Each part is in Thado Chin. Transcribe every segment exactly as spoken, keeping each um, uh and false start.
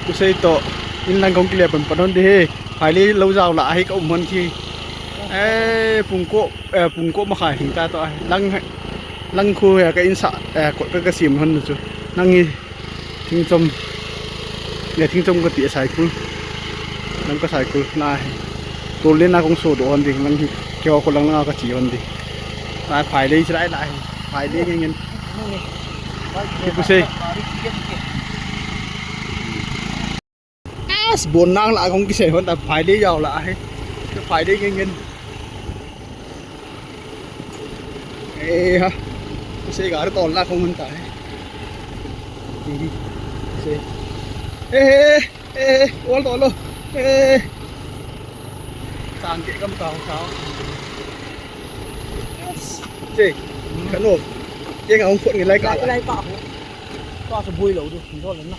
Kusei to, in lang kong kile pan pan hon di he. Phailei lou jao la ahi ka um hon ki. Eh, pung ko, eh, pung ko ma khai hing ta to ahi. Lang, lang khu he ka in sa, eh, ko ka ka sim hon chu. Nang hi thing chom. Ya thing chom ka ti a cycle. Nang ka cycle na hi. Tol le na kong so do hon di lang hi. Ke ko lang na ka chi hon di. Na phailei chi lai lai. Phailei ngen ngen. Ki pu sei. As bon nang la kong ki sei hon ta phailei jao la hi. Phailei ngen ngen. Eh ha. Kusei gari tol la kong hon ta he. Kusei. Eh, eh, eh, ol tol lo. Eh. Sang ke kam ka ho sao. Kusei. Kano. Ke nga ung phot ngi lai ka. Lai ka ho. Ka sa bui lo du. Dol na.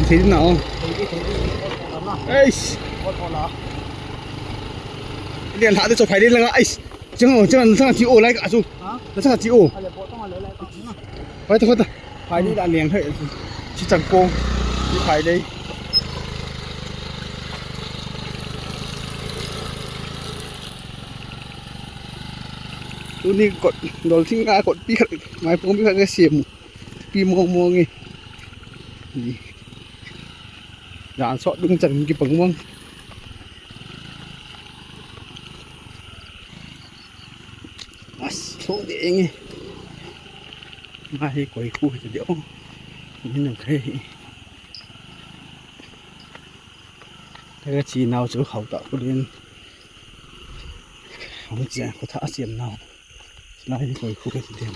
Thei na o. Eish. Lian lha te cho phai le langa. Eish. Chang o, chang, chang chi o lai ka su. Ha? Chang chi o. Ale po tong ale lai ka. Phai ta, phai ta. Phai le da liang thai. Chi chang ko. Chi phai le. Tuni kot dol thing a kot pi khat. Mai pong pi khat ka siam. Pi mong mong e. Jan sot dung chan ki pang mong. As, so de nge. Ma hi koi khu hi de o. Ni nang khai hi. Ka chi nau chu hau ta khu din. Hong chi khu tha siam nau. Lai koi khu ka ti dem.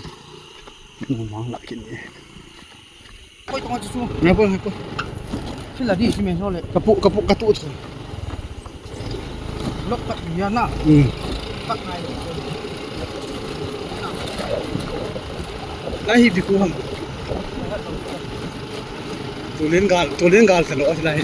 Nu mang la kin ni. Koi tong chu chu. Ngai po, ngai po. Chi la di chi me so le. Ka pu, ka pu, ka tu chu. Lok kat ya na. Hmm. Kat nai. Lai hi bi khu ham. Tulen gal, tulen gal ta lo lai.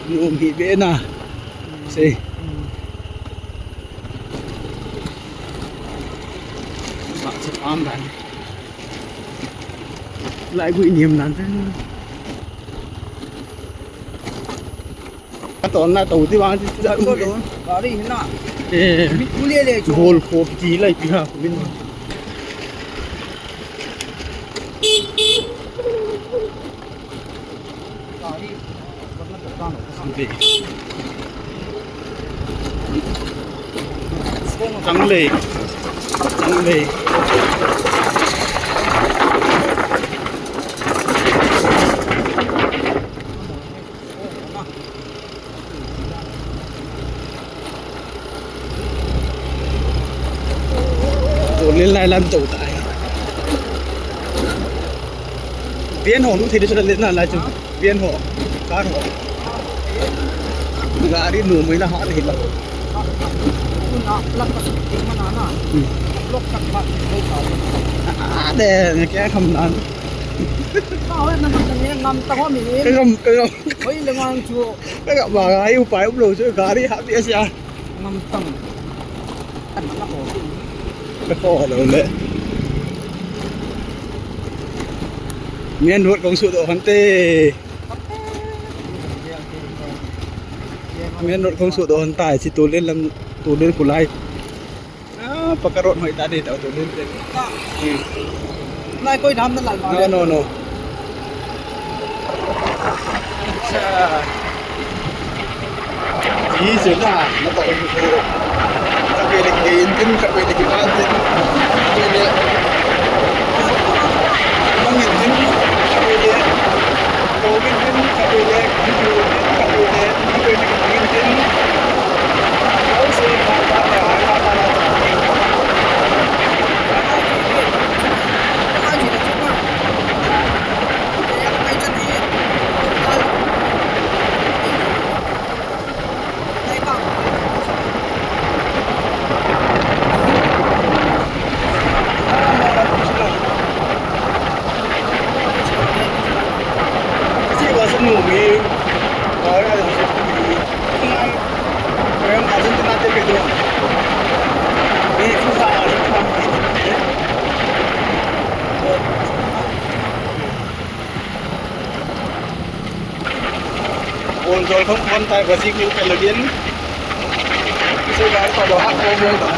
Nom hi be na. Sei. Ba se pam dan. Lai gui niam dan. Ka ton na to ti vang ti da. Ko lo, gari hi na. Eh. Mi ku le le chu. Bol ko ti lai pi ha min. Gari. Chang le. Chang le. Tol le lai lam to ta. Pian ho nu thei de sa le na lai chu. Pian ho. Kar ho. Gari nu mai na ha le la. Ah, de, ne kya kham nan. Ka hoi na ngam na ngam ta ho mi. Ka ngam, ka ngam. Hoi le ngang chu. Ka ngam ba ai u pai u lo chu gari ha pi a sia. Ngam tang. Kan na ho. Ka ho lo le. Main road kong su do han te. Main road kong su do han tai si tu len lam tu len kulai. Ah, paka road hoi ta de ta tu len te. Hmm. Nai koi dam na lal ma. No, no, no. Acha. Ji se na, na to ko. Ka pe le ke intin, ka pe le ke ba tin. Ka pe le. Mang intin, ka pe le. Ko intin, ka pe le. Ko intin, ka pe le. Ko intin. Kon jol thong kon tai ba sik min kalo din. Sei ba ko do ha ko mo ba.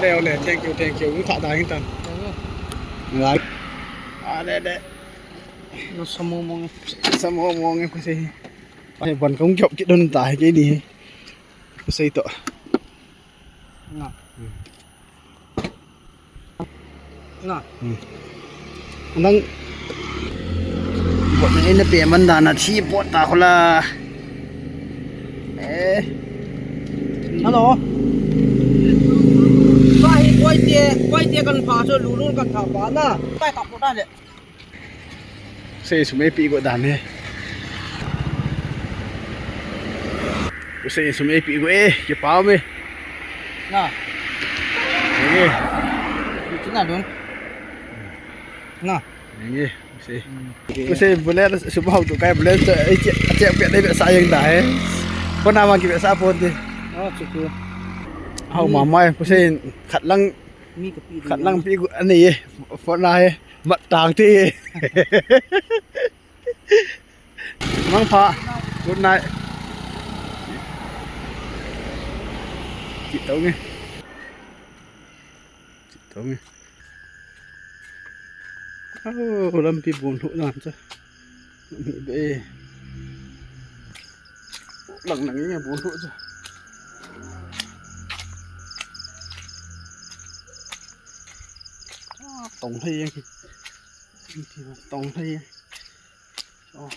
Ole, ole, thank you, thank you. Hung thah da hing tan. Right. Ah, de, de. Lo samo mong. Samo mong e, pasei. Ai, ban kong jop kit don ta, ke ni. Pasei to. Na. Na. Hmm. Nang. Bot na ina pe man da na thi bot ta khola. Eh. Hello. Ba hi koi te, koi te kan pha so lu lu kan pha ba na. Kai ta ko da le. Sei sum eipeh got dan e. Sei sum eipeh got e, kipah e. Na. Enge. Kina dun. Na. Enge. Sei. Hmm. Sei bullet sum hau tu kai bullet che, che, che pe dei be sa yang da e. Ko na ma ki be sa pon de. Oh, chuku. Hau ma mai, ko sei khat lang Mi ka pi ding. Khat lang pi gu, ani e. Phone na e. Mat tang ti. Mangpha. Good night. Ti tau nge. Ti tau nge. Oh, lampi bun lhuh nan cha. Lampi be. Lang lang nge bun lhuh cha. Ah, tong thei yang. Tong thei yang. Oh.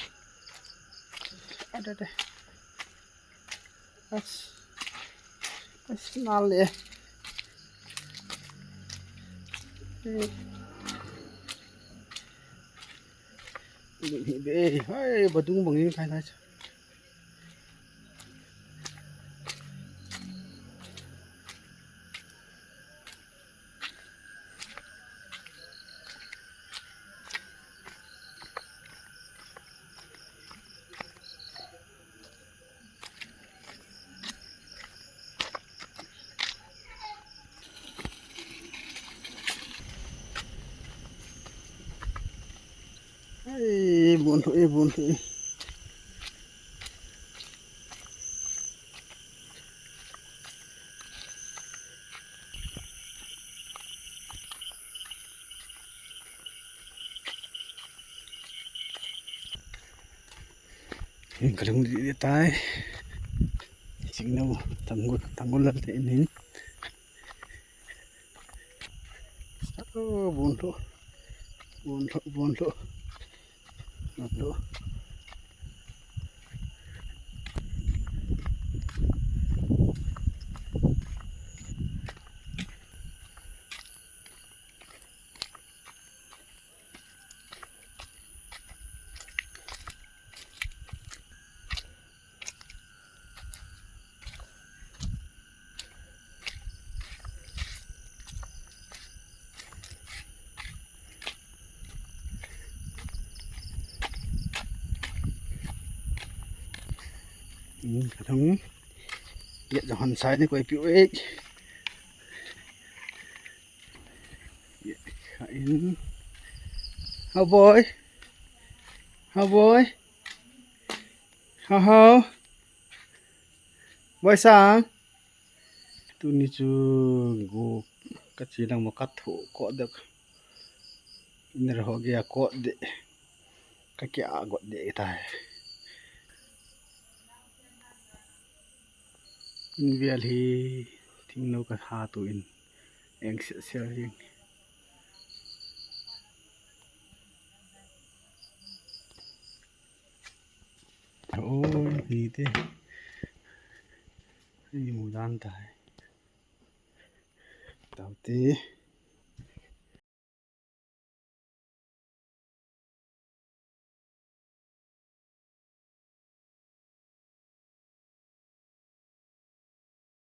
Ade, ade. As, as nal le. Eh. Ni be, hai, badung bang ni khai khai. Ei, bun thu, ei, bun thu. Kalung di tai. Singno, tanggol, tanggol lang te inin. Oh, bon lo. Bon lo, bon lo. Bon lo. Hmm, kadang. Ya, jangan saya ni koi piu ek. Ya, kain. How boy? How boy? How how? Boy sang. Tuni chu go kachi lang ma kathu ko dek. Iner ho ge ko de. Ka kia got de tai. In vial hi thingno ka ha tu in eng se se ring. Oh, hi te. Hi mu dan tai. Tau te.